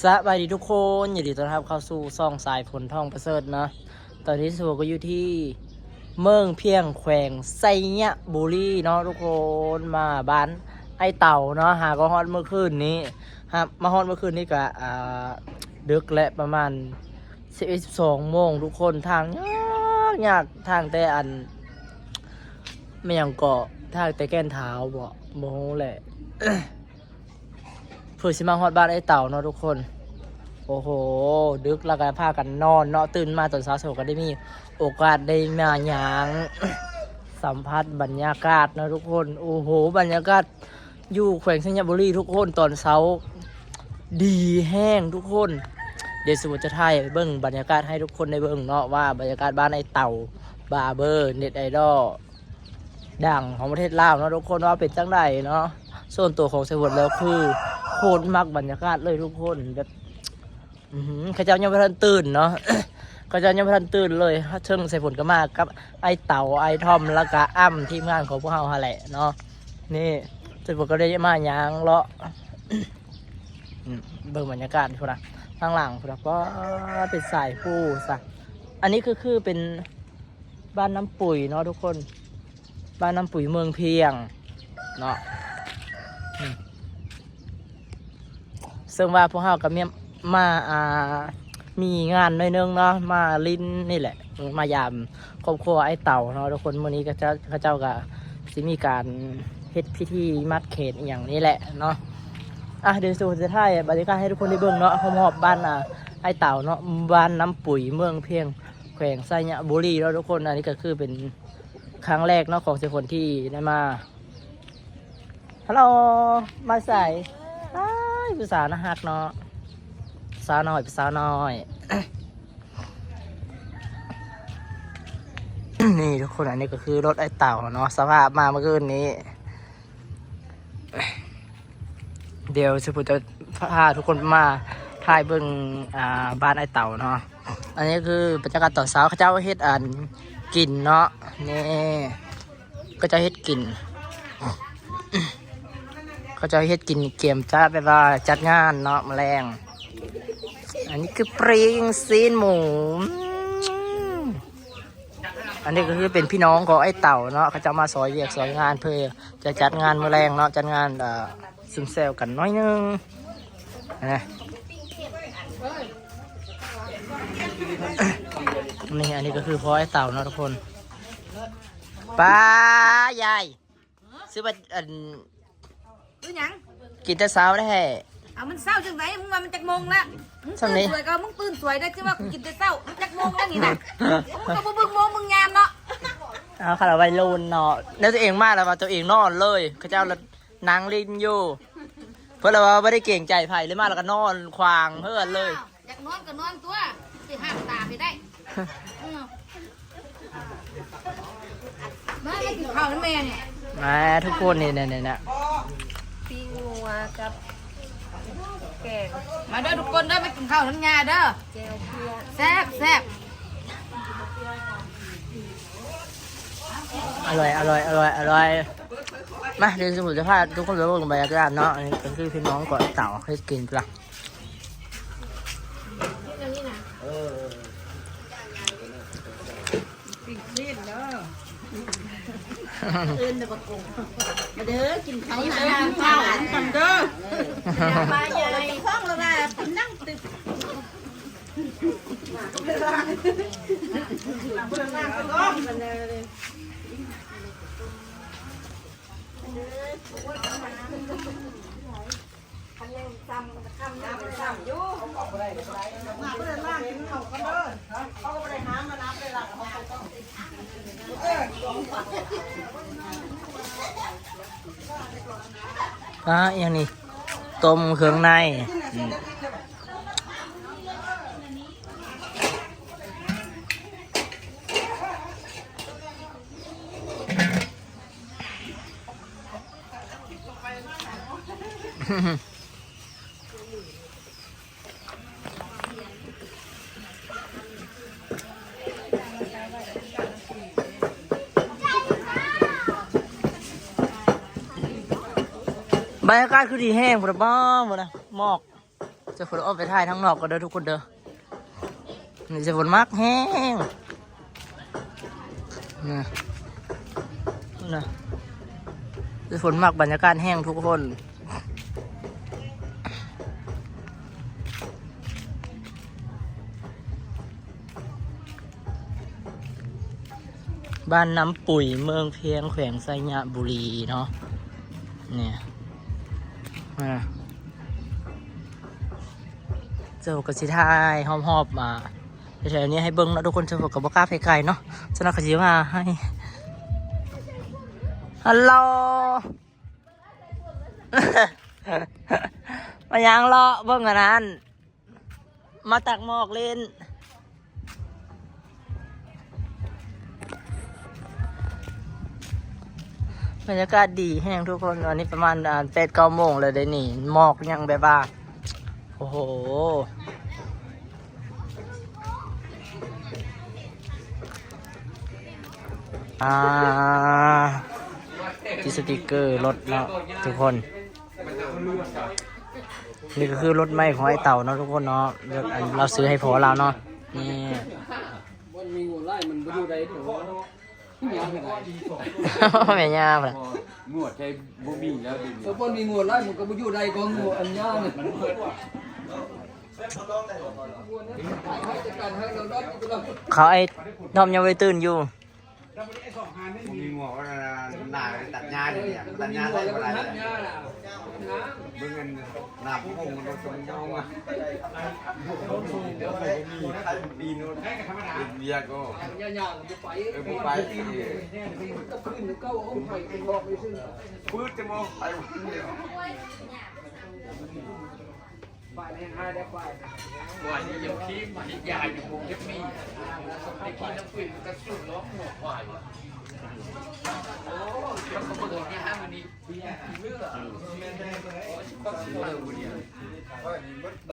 ສະບາຍດີທຸກຄົນ, ຍິນດີຕ້ອນຮັບເຂົ້າສູ່ຊ່ອງສາຍຝົນທອງປະເສີດເນາະ. ຕອນນີ້ສາຍຝົນກໍຢູ່ທີ່ເມືອງພຽງ ແຂວງໄຊຍະບູລີເນາະທຸກຄົນ. ມາບ້ານອ້າຍເຕົາເນາະ, ຫາກໍຮອດເມື່ອຄືນນີ້, ຫາ ມາຮອດເມື່ອຄືນນີ້ກະ ອ່າ ດຶກແຫຼະ ປະມານສິບເອັດ ສິບສອງໂມງທຸກຄົນ. ທາງຍາກ ຍາກ ທາງແຕ່ອັນ ແມ່ນຫຍັງເກາະ, ທາງແຕ່ແກ່ນທ້າວບໍ ບໍ່ຮູ້ແຫຼະ. ເພື່ອຊິມາຮອດບ້ານອ້າຍເຕົາເນາະທຸກຄົນ. ໂອ້ໂຫ ດຶກແລ້ວກໍພາກັນນອນເນາະ, ຕື່ນມາຕອນເຊົ້າ ສາຍຝົນກໍໄດ້ມີໂອກາດໄດ້ມາຍ່າງສຳຜັດບັນຍາກາດເນາະທຸກຄົນ. ໂອ້ໂຫ ບັນຍາກາດຢູ່ແຂວງໄຊຍະບູລີທຸກຄົນ, ຕອນເຊົ້າດີແຮງທຸກຄົນ. ດຽວສາຍຝົນຈະຖ່າຍເບິ່ງບັນຍາກາດໃຫ້ທຸກຄົນໄດ້ເບິ່ງເນາະ ວ່າບັນຍາກາດບ້ານອ້າຍເຕົາ ບາເບີ ເນັດໄອດອລ ດັງຂອງປະເທດລາວເນາະທຸກຄົນ ວ່າເປັນຈັ່ງໃດເນາະ. ສ່ວນຕົວຂອງສາຍຝົນແລ້ວຄືໂຄດມັກບັນຍາກາດເລີຍທຸກຄົນ, ແບບ ອື ເຂົາເຈົ້າຍັງບໍ່ທັນຕື່ນເນາະ, ເຂົາເຈົ້າຍັງບໍ່ທັນຕື່ນເລີຍ. ເຊິ່ງສາຍຝົນກໍມາກັບອ້າຍເຕົາ, ອ້າຍທອມ ແລ້ວກະອ້ຳ ທີມງານຂອງພວກເຮົາຫັ້ນແຫຼະເນາະ. ນີ້ ສາຍຝົນກໍໄດ້ມາຍ່າງເລາະ ອື ເບິ່ງບັນຍາກາດພຸ້ນນະ, ທາງຫຼັງພຸ້ນນະ ປາດ ເປັນສາຍພູຊະ. ອັນນີ້ກໍຄືເປັນ ບ້ານນ້ຳປຸຍເນາະທຸກຄົນ, ບ້ານນ້ຳປຸຍເມືອງພຽງເນາະ. ອື ເຊິ່ງວ່າພວກເຮົາກໍມີ ມາ ອ່າ ມີງານໜ້ອຍໜຶ່ງເນາະ, ມາຫຼິ້ນນີ້ແຫຼະ, ມາຢາມຄອບຄົວອ້າຍເຕົາເນາະທຸກຄົນ. ມື້ນີ້ເຂົາເຈົ້າ ເຂົາເຈົ້າກໍຊິມີການເຮັດພິທີມັດແຂນອີ່ຫຍັງນີ້ແຫຼະເນາະ. ອ່ະ ດຽວສາຍຝົນຈະຖ່າຍບັນຍາກາດໃຫ້ທຸກຄົນໄດ້ເບິ່ງເນາະ, ຮອບໆ ບ້ານ ອ່າ ອ້າຍເຕົາເນາະ, ບ້ານນ້ຳປຸຍ ເມືອງພຽງ ແຂວງໄຊຍະບູລີເນາະທຸກຄົນ. ອັນນີ້ກໍຄືເປັນຄັ້ງແລກເນາະ ຂອງສາຍຝົນທີ່ໄດ້ມາ. ຮັລໂຫຼ ມາໃສ? ອ້າຍ ຜູ້ສາວໜ້າຮັກເນາະ, ສາວນ້ອຍ ເປັນສາວນ້ອຍ. ນີ້ທຸກຄົນ, ອັນນີ້ກໍຄືລົດອ້າຍເຕົາເນາະ, ສະພາບມາເມື່ອຄືນນີ້. ດຽວສາຍຝົນຈະພາທຸກຄົນມາຖ່າຍເບິ່ງ ອ່າ ບ້ານອ້າຍເຕົາເນາະ. ອັນນີ້ຄືບັນຍາກາດຕອນເຊົ້າ, ເຂົາເຈົ້າເຮັດອັນກິນເນາະ, ນີ້ ເຂົາເຈົ້າເຮັດກິນ, ເຂົາເຈົ້າເຮັດກິນ ກຽມຈະແບບວ່າຈັດງານເນາະ ມື້ແລງ. ອັນນີ້ຄືປີ້ງຊີ້ນໝູ. ອັນນີ້ກໍຄືເປັນພີ່ນ້ອງຂອງອ້າຍເຕົາເນາະ, ເຂົາເຈົ້າມາຊ່ອຍວຽກຊ່ອຍງານ ເພື່ອຈະຈັດງານມື້ແລງເນາະ, ຈັດງານ ເອີ ຊຸມແຊວກັນໜ້ອຍໜຶ່ງນະ. ນີ້ ອັນນີ້ກໍຄືພໍ່ອ້າຍເຕົາເນາະທຸກຄົນ. ປ້າ ຍາຍ ຊື້ມາ ອັນ ຊື້ຫຍັງ? ກິນແຕ່ເຊົ້າແທ້. ເອົາ ມັນເຊົ້າຈັ່ງໃດ? ມຶງວ່າມັນຈັກໂມງລະ? ມຶງຕື່ນສວຍກໍມຶງຕື່ນສວຍໄດ້, ຊິວ່າກູກິນແຕ່ເຊົ້າ, ມັນຈັກໂມງແລ້ວນີ້ນະ? ມຶງກໍບໍ່ເບິ່ງໂມງເບິ່ງຍາມເນາະ. ເອົາ ຄັນວ່າໄວລຸ້ນເນາະ, ແນວຕົວເອງມາແລ້ວວ່າຕົວເອງນອນເລີຍ, ເຂົາເຈົ້າລະນັ່ງຫຼິ້ນຢູ່. ເພິ່ນລະວ່າບໍ່ໄດ້ເກງໃຈໃຜເລີຍ, ມາແລ້ວກໍນອນຂວາງເຮືອນເລີຍ. ຢາກນອນກໍນອນຕົວະ, ຊິຫ້າມຕາໄປໄດ້. ເອີ ມາ ມາກິນເຂົ້ານຳແມ່ນີ້. ມາທຸກຄົນ ນີ້ ນີ້ ນີ້ນະ ປີ້ງງົວກັບແກງ. ມາເດີທຸກຄົນເດີ, ມາກິນເຂົ້ານຳຍ່າເດີ. ແຈ່ວເຜືອກ ແຊບໆ. ອະລ່ອຍ ອະລ່ອຍ ອະລ່ອຍ ອະລ່ອຍ. ມາ ດຽວສາຍຝົນຈະພາທຸກຄົນໄປເບິ່ງບັນຍາກາດເນາະ. ອັນນີ້ກໍຄືພີ່ນ້ອງກອງເຕົາເຮັດກິນລະ. ປີ້ງຊີ້ນເດີ. ເອີ້ນແຕ່ບັກກົງ ມາເດີ ກິນເຂົ້າ ກິນເຂົ້ານຳກັນເດີ. ເອີ ປາໃຫຍ່ ຂອງລະວ່ານັ່ງຕຶບ. ອ່າ ອີຫຍັງນີ້ ຕົ້ມເຄື່ອງໃນ. ບັນຍາກາດຄືດີແຮງພຸ້ນນະ ບໍ່ ພຸ້ນນະ ໝອກ. ດຽວຝົນອອກໄປຖ່າຍທາງນອກກ່ອນເດີທຸກຄົນເດີ. ນີ້ເສຍຝົນມັກແຮງນະ ນະ ເສຍຝົນມັກບັນຍາກາດແຮງທຸກຄົນ. ບ້ານນ້ຳປຸຍ ເມືອງພຽງ ແຂວງໄຊຍະບູລີເນາະ. ນີ້ ອ່າ ເຈົ້າກໍຊິຖ່າຍຮອບໆ ອ່າ ແຖວໆນີ້ໃຫ້ເບິ່ງເນາະທຸກຄົນ. ເຈົ້າກໍບໍ່ກ້າໄປໄກເນາະ ເຈົ້າໜ້າກໍຊິວ່າໃຫ້. ຮັນໂຫຼ ມາຫຍັງເລາະເບິ່ງອັນນັ້ນ ມາຕັກໝອກຫຼິ້ນ. ບັນຍາກາດດີແຮງທຸກຄົນ. ຕອນນີ້ປະມານ ອ່າ ແປດເກົ້າໂມງແລ້ວເດ້ນີ້ ໝອກຍັງແບບວ່າ ໂອ້ໂຫ. ອ່າ ຕິດສະຕິກເກີລົດເນາະທຸກຄົນ. ນີ້ກໍຄືລົດໃໝ່ຂອງອ້າຍເຕົາເນາະທຸກຄົນເນາະ. ລົດອັນລາວຊື້ໃຫ້ພໍ່ລາວເນາະ. ນີ້ ບໍ່ມີງົວຫຼາຍມັນບໍ່ຢູ່ໄດ້ໂຕ. ແມ່ຍ່າພຸ້ນນະ ງົວໃຊ້ບໍ່ມີແລ້ວເດ ເອີ ບໍ່ມີງົວຫຼາຍມັນກໍບໍ່ຢູ່ໄດ້ ກໍງົວອັນຍານີ້ ເຂົາໄອ້ນ້ອມຍັງບໍ່ໄດ້ຕື່ນຢູ່. ບໍ່ມີງົວກໍນານຕັດຫຍ້ານີ້ ຕັດຫຍ້າໃສ່ບໍ່ໄດ້. ເບິ່ງອັນໜ້າຜູ້ວົງມັນຕ້ອງເອົາມາ ປີນເຮັດວຽກກໍ ເອີ ບໍ່ໄປ ເອີ ເ